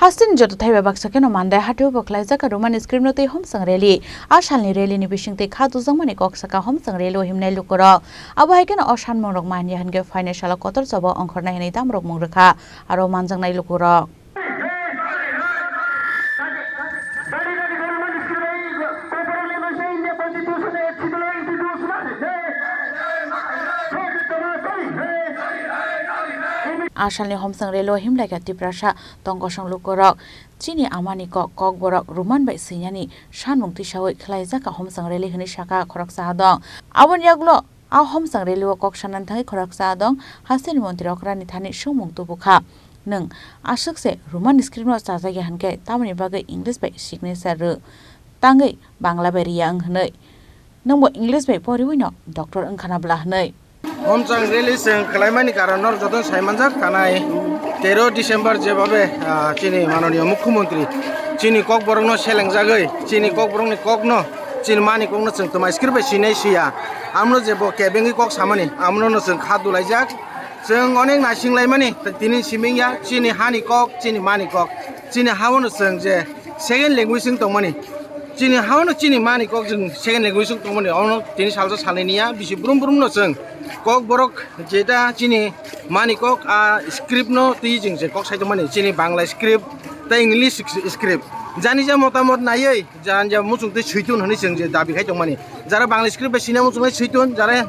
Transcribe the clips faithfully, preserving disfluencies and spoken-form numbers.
Hasteni joto thaiba baksa kheno Mandai hatio bo khlaijak Roman script no tei homsang rally. A salni rally ni bisingtwi kha dujakmani kok saka homsang rally o himnai lukurok. Abo hai kheno o sanmungrok manya hinkhe phainai salo kotor choba ongkhornai hinwi damrok mung rwkha aro manjaknai lukurok. A salni homsang rally o himlaikha Tiprasa tongkosong lukurok. Chini amani kok, kokborok Roman bai swinani sanmung tisawi khlaijak homsang rally hinwi saka khoroksa dong. Aboni yagulo a homsang rally o kok sanani thangwi khoroksa dong, hasteni montri okrani thani swngmung tubukha, "Nwng aswk se Roman script no chajakya hinkhe tamoni bagwi English bai signature rw tangwi Bangla bai riya wng hinwi? Nwngbo English bai poriwi no doctor wngkhana bla?" hinwi. Homsang rally chwng khlaimani karon norok joto sai manjak, tanai tero December jebhabe, ah, chini manoniyo mukhyamantri chini kokborokno selengjagwi chini kokborokni kokno, chini mani kokno chwng twmai script bai sinai siya. Amno je bo kebengwi kok samani, amno no chwng kha dulaijak. Chwng onek naising laimani, tini siming ya, chini hani kok, chini mani kok, chini hao no chwng je second language wng tongmani. Chini hao no chini mani kok chwng second language wng tongmani, ono tini salsa salnai niya, bisi brum brum no chwng kok borok jeta chini mani kok a script no twi chwng je kok sai tongmani, chini Bangla script tei English script. Jani ja motamot naiwi, jani ja muchung twi switun hinwi chwng je dabi khai tongmani. Jara Bangla script bai sina muchung nai switun, jara,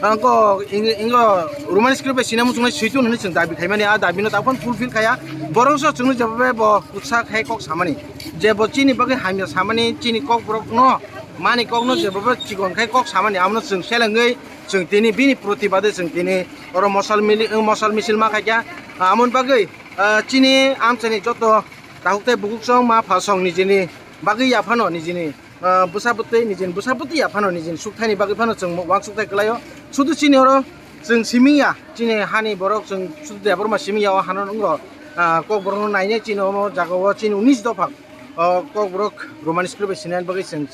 ah, ko ing-, ingo Roman script bai sina muchung nai switun hinwi chwng dabi khaimani, a dabi no takhon fulfill khaya. Borok so chwngno jeba bo utsa khai kok samani. Je bo chini bagwi hamya samani, chini kok borok no, mani kok no je bo chikon khai kok samani, amno chwng selengwi chwng tini bini protibade chwng tini oro mosal mili-, mosal misil ma khaikha. Amoni bagwi, ah, chini amchani joto takhuk tei bukhuk song ma pha song nijini bagwi yaphano nijini, ah, bwsa bwtwi nijini bwsa bwtwi yaphano nijini sukthani bagwi phano chwng uansukthai kwlaio. Sudu chini oro chwng siming ya, chini hani borok chwng sudu Debbarma siming ya, o hano wngro, ah, kokborokno nainai chini omo jagao chini unis dopha, o kokborok Roman script bai sinani bagwi chwng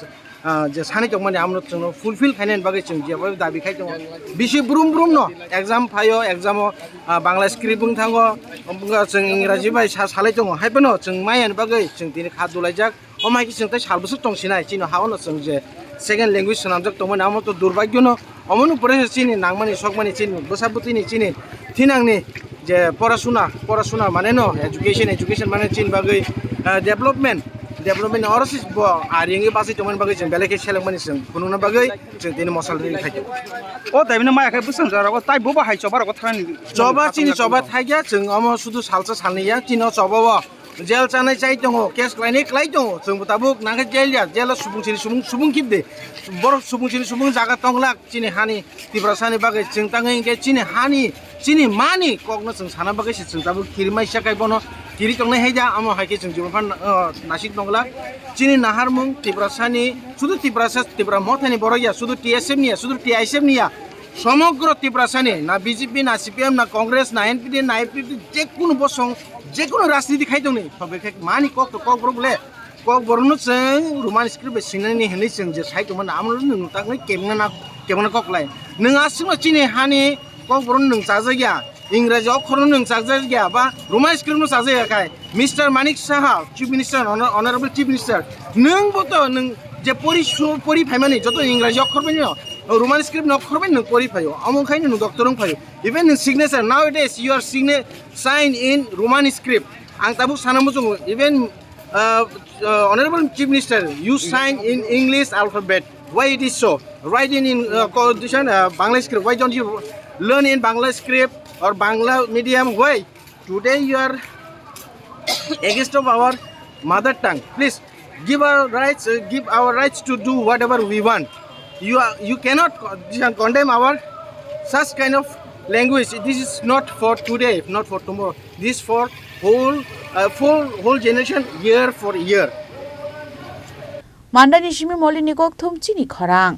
ah, je sani tongmani amno chwngno fulfill khainani bagwi chwng jeba dabi khai tongo. Bisi brum brum no exam phaio, exam o, ah, Bangla script wng thango, wngkha chwng Ingraji bai sa salai tongo, hai phano chwng maya ni bagwi chwng tini kha dulaijak. Omo hai khe chwng tei sal bwswk tong sinai, chini ha-o no chwng je second language swnamjak tongmani, amo to durbagyo no, omo no pore se chini nangmani sokmani chini bwsa bwtwi ni chini thinangni je porasuna, porasuna mane no education, education mane chini bagwi, ah, development, development ni oro se bo ari wngwi bachai tongmani bagwi chwng belai khe selengmani chwng phunukna bagwi chwng tini mosal rwi khai tongo. O daimino maya khe bwswng jora o tai bobo hai choba rogo thani. Choba chini choba thai ya chwng omo sudu salsa salni ya chini o choba o jail chanai chai tongo, case khlainai khlai tongo, chwng bo tabuk nang khe jail ya, jail o subung chini subung, subung khibde. Borok subung chini subung jaga tonglak chini hani Tiprasani bagwi chwng tangwi hinkhe chini hani, chini mani kokno chwng sana bagwi se chwng tabuk kiri mai sakai bono kiri tongnai hai da, amo hai khe chwng jibon phan, o, nasik tongla. Chini naharmung Tiprasani, sudu Tiprasa, Tipra mothani borok ya, sudu T S F ni ya, sudu T I S F ni ya, somogro Tiprasani, na B J P, na C P M, na Congress, na N P D, na F D, jekunu bosong, jekunu rajniti khai tongni, tobe khe mani kok to kok borok le. Kokborokno chwng Roman script bai sinani hinwi chwng je sai tongmani, amo nwng taknai kebengna na, kebengna kok lai. Nwng aswkno chini hani kokborokno nwng chajak ya, Ingraji okhorno nwng chajak ya, ba Roman script no chajak ya khai. Mister Manik Saha, Chief Minister, Honor-, Honorable Chief Minister, nwng bo to nwng je pori su-, pori phaimani, joto Ingraji okhor bai no, Roman script no okhor bai nwng pori phaio, omo khai nwng doctor wng phaio. Even nwng signature, nowadays you are signa-, sign in Roman script. Ang tabuk sana muchungo, even Uh, uh, Honorable Chief Minister, you sign in English alphabet. Why it is so? Write in, in, uh, constitution, uh, Bangla script. Why don't you learn in Bangla script or Bangla medium? Why? Today you are against of our mother tongue. Please give our rights, uh, give our rights to do whatever we want. You are, you cannot co-, condemn our such kind of language. This is not for today, not for tomorrow. This for whole, uh, for whole generation, year for year. Mandani simi molini kokthum chini khorang.